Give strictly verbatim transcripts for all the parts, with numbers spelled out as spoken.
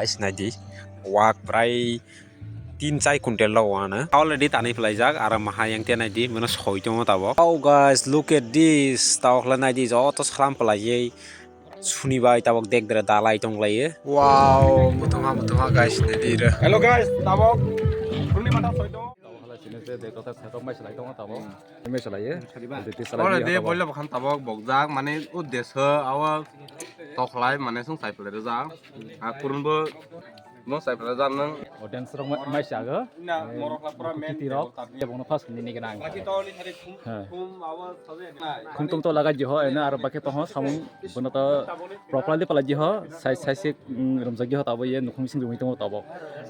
Guys, naidi, wak bwrai tin chai kuntel rok wano already tanwi pwlaijak, aro maha yang te naidi, mano soi tongo tabok. Oh guys, look at this, tabok le naidi, joto salam pwlaiwi sunibai tabok dekdre dalai tonglaio. Wow, muthungma muthungma guys, naidi re. Hello guys, tabok runi mata soi tongo. Tabok hala sini se dekdre setup mai salai tongo tabok. Mai salai ye. Already boila bokhan tabok bokjak, mane o deso awa tokhlai, mane sung sai pwlai rwjak. A kurunbo no sai pwlai rwjak nang. Audience rok mai sago. Tirok. Bongno first ni ni gana. Khungtum to laga jiho eno aro bakhe tohon samung bono to properly pala jiho sai sai se romjak jiho tabo ye nukhung sing rumi tongo tabo.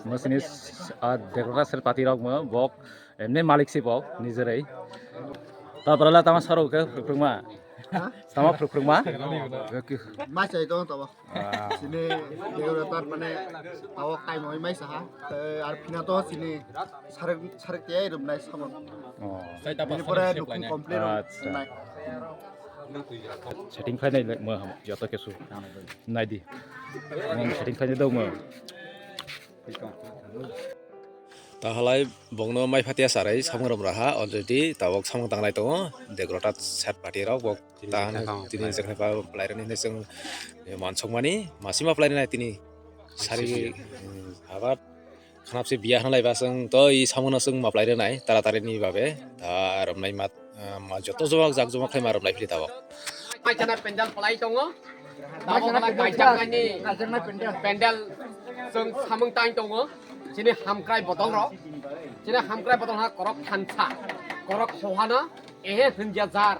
Mo sini a dekora ser pati rok mo bok emne malik si bok nijere. Ta brala tama saro ke phrukma. Tama phrukma. Mai sai tongo tabo. Sini dekorator mane tabok kaimoi mai saha. Ar phina to sini sarek sarek tei rumnai samon. Bini pore nukhung complete nai. Setting khlai nai mo joto kesu. Naidi. Setting khlai nai do mo. Tahalai bongno mai phatia sarai samung rom raha already tabok samung tanglai tongo degrota set party rok bok tini jekhe pa plairani hinwi chwng mansukmani masima plairani tini sari habat khanapsi biya hwnlai ba chwng to i samungno chwng ma plairwnai taratari ni babe ta romnai mat. Ah, ma joto jobak jak jobak khai ma romlai phili tabok. Mai chana pendal palai tongo. Tabok mai kaijaknani pendal chwng samung tang tongo. Chini hamkrai bodol rok. Chini hamkrai bodol ha korok thansa. Korok sohana ehe hwnja jar.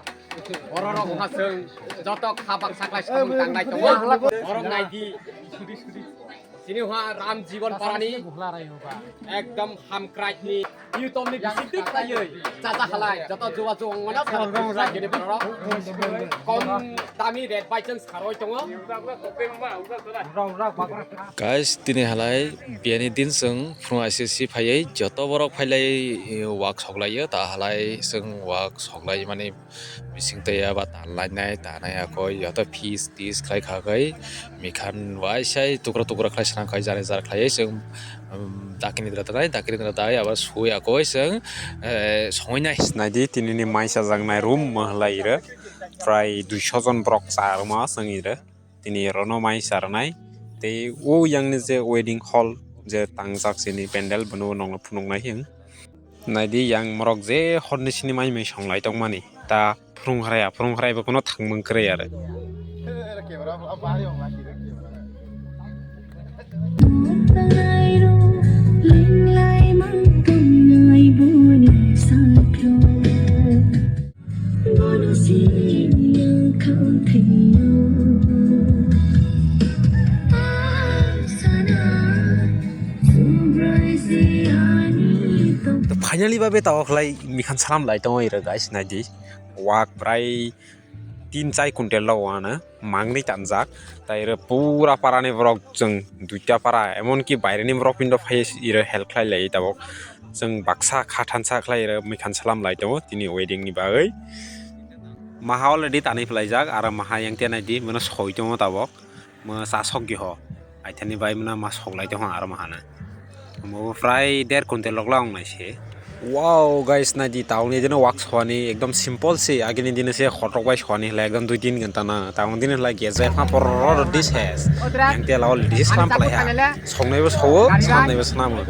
Borok rok ha chwng joto kha baksa klai samung tanglai tongo. Borok naidi. Sini hwa Ram Jiban Parani ekdom hamkrai ni YouTube ni bising twi khlaiwi chacha halai joto juwa juwa ngona sa gede borok kom dami rate by chance kharoi tongo. Guys, tini halai biyani din chwng phunga S S C phaiwi joto borok phailai wak soklaio ta halai chwng wak soklai mani. Bising twi aba tanlainai tanai akoi joto piece piece khlai kha khe mikhan waisai tukra tukra khlai swnam khlai jare jar khlaiwi chwng dakini dra tanai dakini dra dai aba sui akoi chwng songinai. Naidi tinini mai chajaknai room mahalai iro prai duiso jon borok cha rwma chwng iro. Tini rono mai charnai tei o yang ni je wedding hall je tangjak sini pendel bono nongno phunuknai hing. Naidi yang morok je horni sini mai mai songlai tongmani ta phurung haraya phurung harai bo kono thangmung kwrwi aro. Finally babe tao khlai mikhan salam lai tongo iro guys naidi wak brai tin chai kuntel rok wano mangni tanjak tai iro pura parani borok chwng duita para emonki baireni borok pindo phai iro help khlai lai tabok. Chwng baksa kha thansa khlai rw mikhan salam lai tongo tini wedding ni bagwi. Maha already tanwi pwlaijak aro maha yang tenai di mano soi tongo tabok. Mo cha sok di ho. Aithani bai mano ma sok lai tongo aro maha na. Mo prai der kuntel lok la ong nai se. Wow guys, nai di tauni dino wak soni ekdom simple se agini dino se khotok bai soni hwlai ekdom dui tin ghanta na. Tauni dino hwlai gas bai pha pororo di ses. Yang tela already salam pwlai ha. Songnai bo sowo, sanamnai bo sanamo.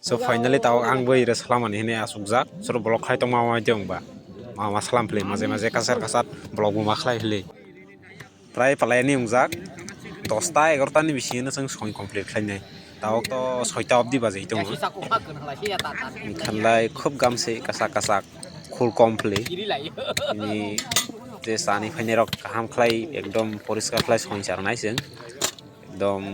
So finally tao ang bo iro salamani hini asukjak. Soro vlog khlai tongma ma tong ba. Ma ma salam phlai maje maje kasar kasar vlog bo ma khlai hili. Prai palai ni wngjak. Dosta egarota ni bisingo chwng soi complete khlainai. Tao to soita obdi bajai tongo. Khalai khub gamse kasak kasak khul complete. Ni je sani phainai rok kaham khlai ekdom poriskar khlai soi charnai chwng. Ekdom.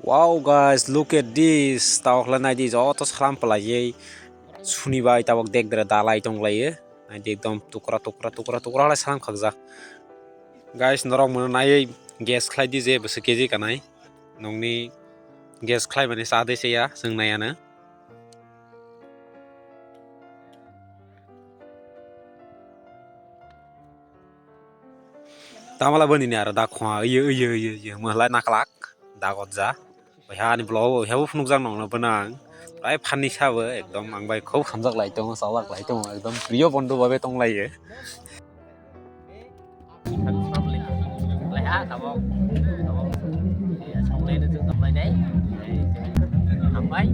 Wow guys, look at this. Tabok le nai di joto salam pwlaiwi sunibai tabok dekdre dalai tong laio. Nai di ekdom tukra tukra tukra tukra lai salam khakjak. Guys, norok mono naiwi guess khlai di je bwswk K G kanai. Nokni guess khlai mani cha de se ya, chwng nai ano. Tamala boni ni aro da khwa, iye, iye, iye, iye, mwhlai naklak, da gotja. Oiha ani vlog o, oiha bo phunukjak nongno bono ang. Prai funny sabo, ekdom ang bai khub hamjak lai tongo, chalak lai tongo, ekdom priyo bondhu babe tong lai o. Lai ha, tabok, tabok. Iya, songlai no jeng tong lai nai. Hambai.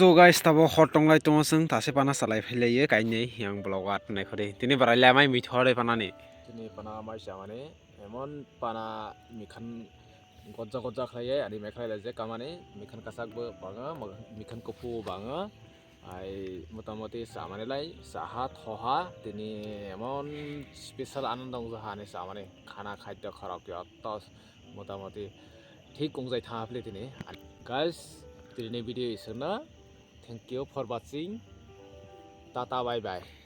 So guys, tabo hor tonglai tongo chwng, tase pana salai phailaio kainwi yang vlog o atnai khori. Tini barai lamai mithore panani. Tini pana mai chamani, emon pana mikhan gojja gojja khlaiye, ani mai khlai laijak kamani, mikhan kasak bo bango, mikhan kuphu bo bango. Ai motamoti chamani lai, chaha thoha, tini emon special anando wngjaha ani chamani, khana khadyo khorok yotto motamoti thik wngjai tha phile tini. Guys, tini video iswkno. Thank you for watching. Tata, bye bye.